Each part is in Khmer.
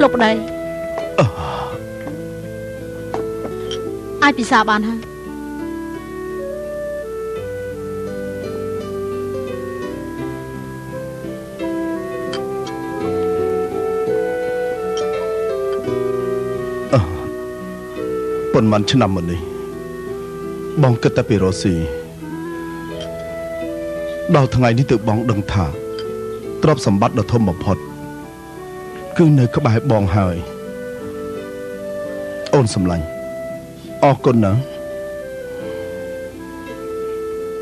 លោកប្តីអាចពិសាបានហើយប៉ុន្មានឆ្នាំមកនេះបងគិតតែពីរ៉ូស៊ីដល់ថ្ងៃនេះទើបបងដឹងថាទ្រព្យសម្បត្តិដ៏ធំបំផុតគឺនៅក្បែរបងហើយអូនសម្លាញ់អរគុណណាស់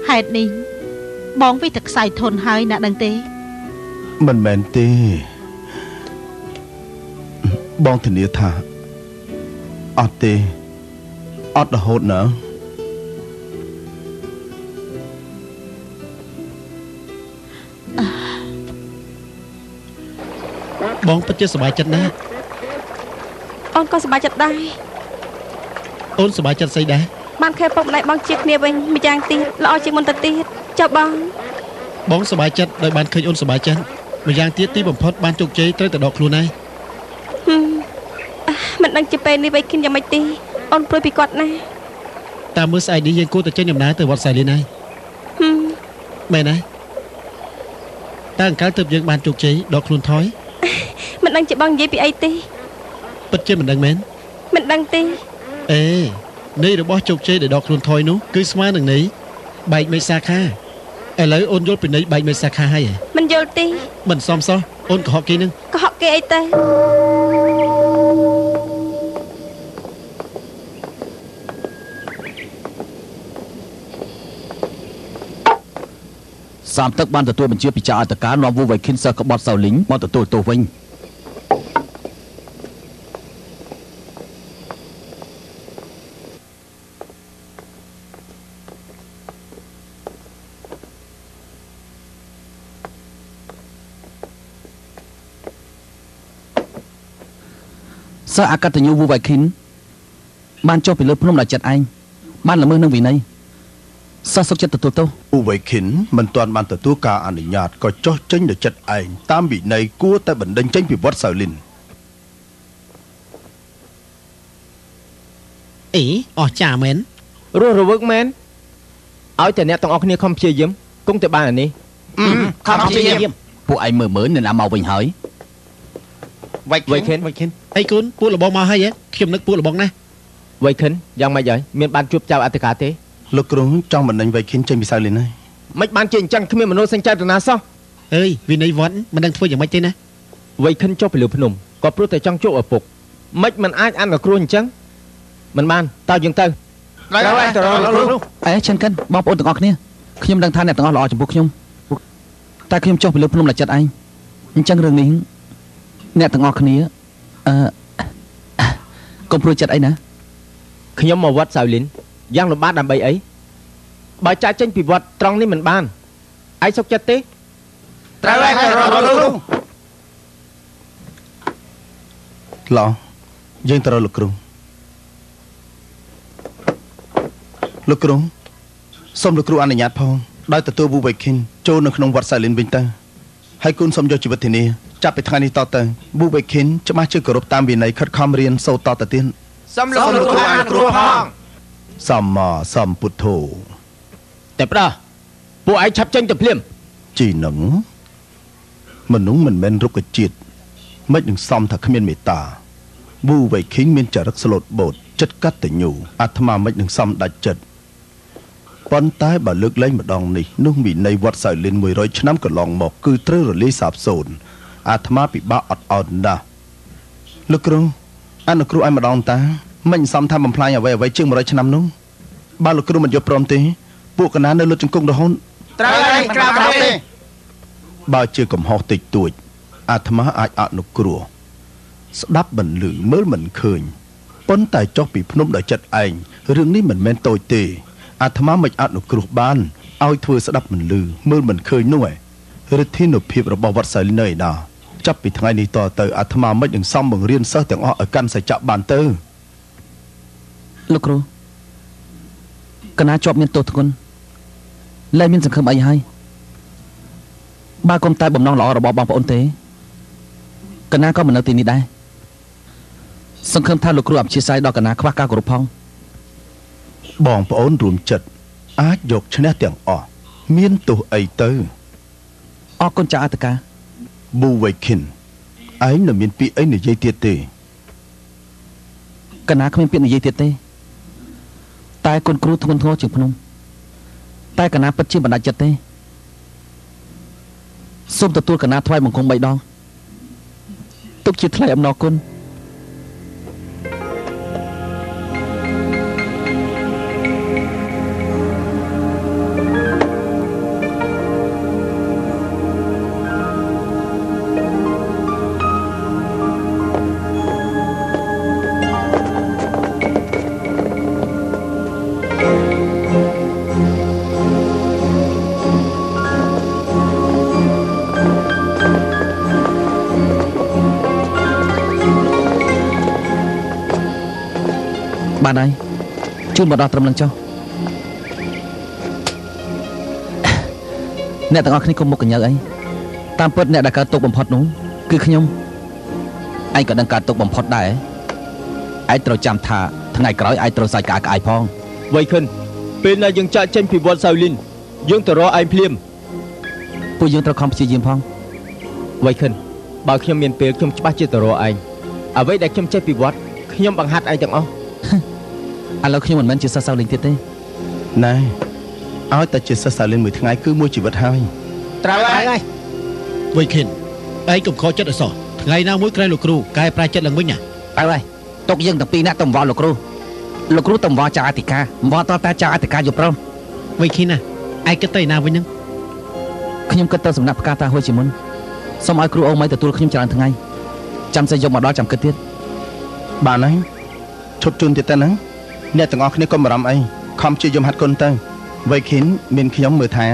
ហេតុនេះបងវិតែខ្សែធនហើយណាដឹងទេមិនមែនទេបងធានាថាអត់ទេអត់រហូតណាបងពិតជាសប្បាយចិត្តណាស់អូនក៏សប្បាយចិត្តដែរអូនសប្បាយចិត្តស្អីដែរបានខែពុកម្ដាយបងជាគ្នាវិញម្យ៉ាងទៀតល្អជាងមុនទៅទៀតចុះបងបងសប្បាយចិត្តដោយបានឃើញអូនសប្បាយចិត្តម្យ៉ាងទៀតទីបំផុតបានជោគជ័យត្រូវតែដកខ្លួនឯងមិនដឹងជាពេលនេះវៃគិនយ៉ាងម៉េចទេអូនព្រួយពីគាត់ណាស់តាមមើលស្អែកនេះយើងគួរតែចេញដំណើរទៅវត្តសៃលីនហើយមែនទេតើអង្កលទើបយើងបានជោគជ័យដកខ្លួនថយមិនដឹងជាបងនិយាយពីអីទេពិតជាមិនដឹងមែនមិនដឹងទេអេន័យរបស់ជោគជ័យដែលដកខ្លួនថយនោះគឺស្មើនឹងន័យបែកមេសាខាឥឡូវអូនយល់ពីន័យបែកមេសាខាហើយមិនយល់ទេមិនសមសោះអូនកុហកគេនឹងកុហកគេអីទៅសាមទឹកបានទទួលបញ្ជាពីចៅអត្តការនាំវូវៃខិនសិស្សក្បត់សៅលីងមកទទួលទោសវិញសិស្សអកតញ្ញូវូវៃខិនបានចុះពីលើភ្នំដល់ចិត្តឯងបានល្មើសនឹងវិន័យសិស្សសុខចិត្តទទួលទោសអ៊ូវៃខិនមិនទាន់បានទទួលការអនុញ្ញាតក៏ចុះចេញដោយចិត្តឯងតាមវិន័យគួរតែបណ្ដេញចេញពីវត្តសៅលីនអីអស់ចាមែនរស់រវើកមែនឲ្យតែអ្នកទាំងអស់គ្នាខំព្យាយាមគង់តែបានអានេះខំព្យាយាមពួកឯងមើលមើលអ្នកណាមកវិញហើយវៃខិនវៃខិនអីគុណពួកលបងមកហើយខ្ញុំនឹកពួកលបងណាស់វៃខិនយ៉ាងម៉េចហើយមានបានជួបចៅអធិការទេលោកគ្រូចង់បណ្ដេញវៃខិនចេញពីសៅលីនហើយមិនបានជាអញ្ចឹងគ្មានមនោសញ្ចេតនាសោះអើយវិន័យវត្តមិនដឹងធ្វើយ៉ាងម៉េចទេណាវៃខិនចុះពីលើភ្នំក៏ព្រោះតែចង់ជួបឪពុកមិនមិនអាចអនុគ្រោះអញ្ចឹងមិនបានតើយើងទៅត្រូវហើយទៅលោកគ្រូអេឈិនកិនបងប្អូនទាំងអស់គ្នាខ្ញុំដឹងថាអ្នកទាំងអស់ល្អចំពោះខ្ញុំតែខ្ញុំចុះពីលើភ្នំដល់ចិត្តឯងអញ្ចឹងរឿងនេះអ្នកទាំងអស់គ្នាអឺកុំព្រួយចិត្តអីណាខ្ញុំមកវត្តសៅលីនយ៉ាងលំបាកដើម្បីអីបើចាក់ចេញពីវត្តត្រង់នេះមិនបានឯងសុខចិត្តទេត្រូវហើយលោកគ្រូល្អយើងទៅរកលោកគ្រូលោកគ្រូសូមលោកគ្រូអនុញ្ញាតផងដោយទទួលវូវៃខិនចូលនៅក្នុងវត្តសៅលីនវិញទៅហើយគុណសូមយកជីវិតធានាចាប់ពីថ្ងៃនេះតទៅវូវៃខិនច្បាស់ជាគោរពតាមវិន័យខិតខំរៀនសូត្រតទៅទៀតសូមលោកគ្រូអនុគ្រោះផងសម្មាសម្ពុទ្ធោតែប្រះពួកឯងឆាប់ចេញទៅភ្លាមជីនឹងមនុស្សមិនមែនរុក្ខជាតិមិននឹងសមថាគ្មានមេត្តាវូវៃខិងមានចរិតស្លូតបូតចិត្តកតញ្ញូអាត្មាមិននឹងសមដាច់ចិត្តប៉ុន្តែបើលើកលែងម្ដងនេះនោះវិន័យវត្តសៅលីន100ឆ្នាំកន្លងមកគឺត្រូវរលាយសាបសូន្យអាត្មាពិបាកអត់អោនណាស់លោកគ្រូអនុគ្រោះឲ្យម្ដងតាមិនសមថាបំផ្លាញអ្វីអ្វីជាង100ឆ្នាំនោះបើលោកគ្រូមិនយល់ព្រមទេពួកកណានៅលុតជង្គង់រហូតត្រូវហើយក្រៅទេបើជាកំហុសតិចតួចអាត្មាអាចអនុគ្រោះស្ដាប់មិនឮមើលមិនឃើញប៉ុន្តែចុះពីភ្នំដោយចិត្តឯងរឿងនេះមិនមែនតូចទេអាត្មាមិនអនុគ្រោះបានឲ្យធ្វើស្ដាប់មិនឮមើលមិនឃើញនោះឯងឫទ្ធានុភាពរបស់វត្តសៅលីននៅឯណាចាប់ពីថ្ងៃនេះតទៅអាត្មាមិននឹងសមបង្រៀនសិស្សទាំងអស់ឲ្យកាន់សច្ចៈបានទៅលោកគ្រូកណាជាប់មានទោសធ្ងន់លែងមានសង្ឃឹមអីហើយបើគុំតែបំណងល្អរបស់បងប្អូនទេកណាក៏មិននៅទីនេះដែរ សង្ឃឹមថាលោកគ្រូអព្យាស្រ័យដល់កណាខ្វះការគោរពផងបងប្អូនរួមចិត្តអាចយកឈ្នះទាំងអស់មានទោសអីទៅអរគុណចាអធិការប៊ូវៃខិនឯងនៅមានពាក្យអីនិយាយទៀតទេកណាគ្មានពាក្យនិយាយទៀតទេតែគុណគ្រូធ្ងន់ធ្ងរជាងភ្នំតែកណាពិតជាមិនដាច់ចិត្តទេសូមទទួលកណាថ្វាយបង្គំ3ដងទុកជាថ្លៃអំណរគុណបានហើយជូនមកដល់ត្រឹមនឹងចុះអ្នកទាំងអស់គ្នាគុំមុខកញ្ញើអីតាមពិតអ្នកដែលកើតទុកបំផុតនោះគឺខ្ញុំឯងក៏ដឹងកើតទុកបំផុតដែរឯងត្រូវចាំថាថ្ងៃក្រោយឯងត្រូវសាច់ក្អាកក្អាយផងវៃខិនពេលណាយើងចាក់ចេញពីវត្តសៅលីនយើងទៅរកឯងភ្លាមពួកយើងត្រូវខំព្យាយាមផងវៃខិនបើខ្ញុំមានពេលខ្ញុំច្បាស់ជាទៅរកឯងអ្វីដែលខ្ញុំចេះពីវត្តខ្ញុំបង្ហាត់ឯងទាំងអស់ឥឡូវខ្ញុំមិនមែនជាសិស្សសាវលីងទៀតទេណែឲ្យតែជាសិស្សសាវលីងមួយថ្ងៃគឺមួយជីវិតហើយត្រូវហើយវៃខិនឯងកុំខកចិត្តឲ្យសោះថ្ងៃណាមួយក្រែងលោកគ្រូកែប្រែចិត្តឡើងវិញណាត្រូវហើយទុកយើងទាំងពីរនាក់ទៅអង្វរលោកគ្រូលោកគ្រូទៅអង្វរចៅអធិការអង្វរតតែចៅអធិការយល់ព្រមវៃខិនណាឯងគិតទៅឯណាវិញហ្នឹងខ្ញុំគិតទៅសំណាក់ផ្កាតាហួយជាមុនសូមឲ្យគ្រូអូម៉ៃទទួលខ្ញុំច្រើនថ្ងៃចាំស្អីយកមកដល់ចាំគិតទៀតបានហើយឈប់ជូនទៀតទៅណាអ្នកទាំងអស់គ្នាកុំបារម្ភអីខំព្យាយាមហាត់គុណទៅវៃខិនមានខ្ញុំមើលថែ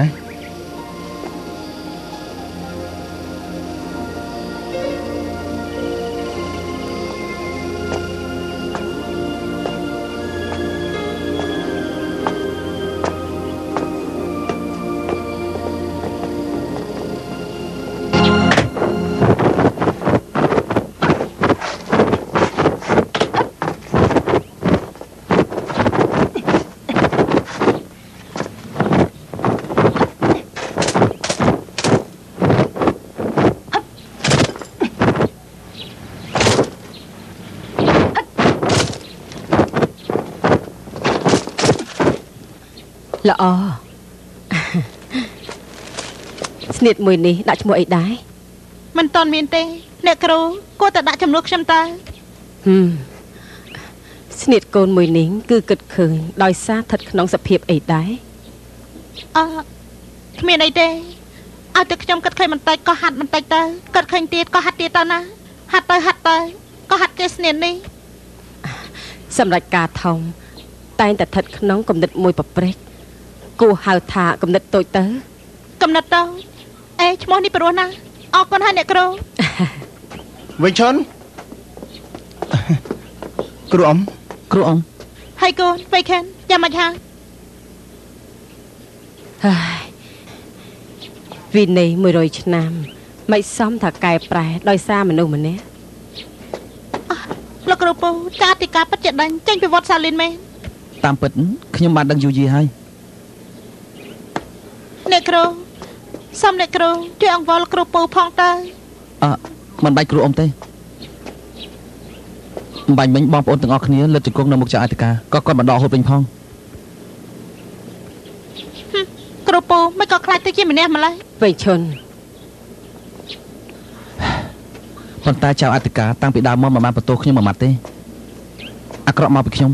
ល្អស្នៀតមួយនេះដាក់ឈ្មោះអីដែរមិនតន់មានទេអ្នកគ្រូគួរតែដាក់ចំនួនខ្ញុំតើស្នៀតកូនមួយនេះគឺគិតឃើញដោយសារស្ថិតក្នុងសភាពអីដែរអឺគ្មានអីទេឲ្យតែខ្ញុំគិតឃើញបន្តិចក៏ហាត់បន្តិចទៅគិតឃើញទៀតក៏ហាត់ទៀតទៅណាហាត់ទៅហាត់ទៅក៏ហាត់ចេះស្នៀតនេះសម្រាប់ការធំតែងតែស្ថិតក្នុងគំនិតមួយប្រព្រឹត្តគួរហៅថាគំនិតតូចទៅគំនិតតូចអេឈ្មោះនេះព្រោះណាអរគុណហើយអ្នកគ្រូវិញឈុនគ្រូអ៊ំគ្រូអ៊ំហើយកូនវៃខិនយ៉ាងម៉េចហើយហើយវិន័យ100ឆ្នាំមិនសមថាកែប្រែដោយសារមនុស្សម្នាក់លោកគ្រូពូចាតិកាពិតជាដេញចេញពីវត្តសាលីនមែនតាមពិតខ្ញុំបានដឹងយូរយារហើយអ្នកគ្រូសូមអ្នកគ្រូជួយអង្វរគ្រូពូផងតើអឺមិនបាច់គ្រូអ៊ំទេមិនបាញ់មិញបងប្អូនទាំងអស់គ្នាលើកជង្គង់នៅមុខចៅអធិការក៏គាត់មិនដកហូតវិញផងគ្រូពូមិនក៏ខ្លាចទៅជាម្នាក់ម្ល៉េះវៃឈុនប៉ុន្តែចៅអធិការតាំងពីដើមមកមិនបានបន្ទោសខ្ញុំមួយម៉ាត់ទេអាក្រក់មកពីខ្ញុំ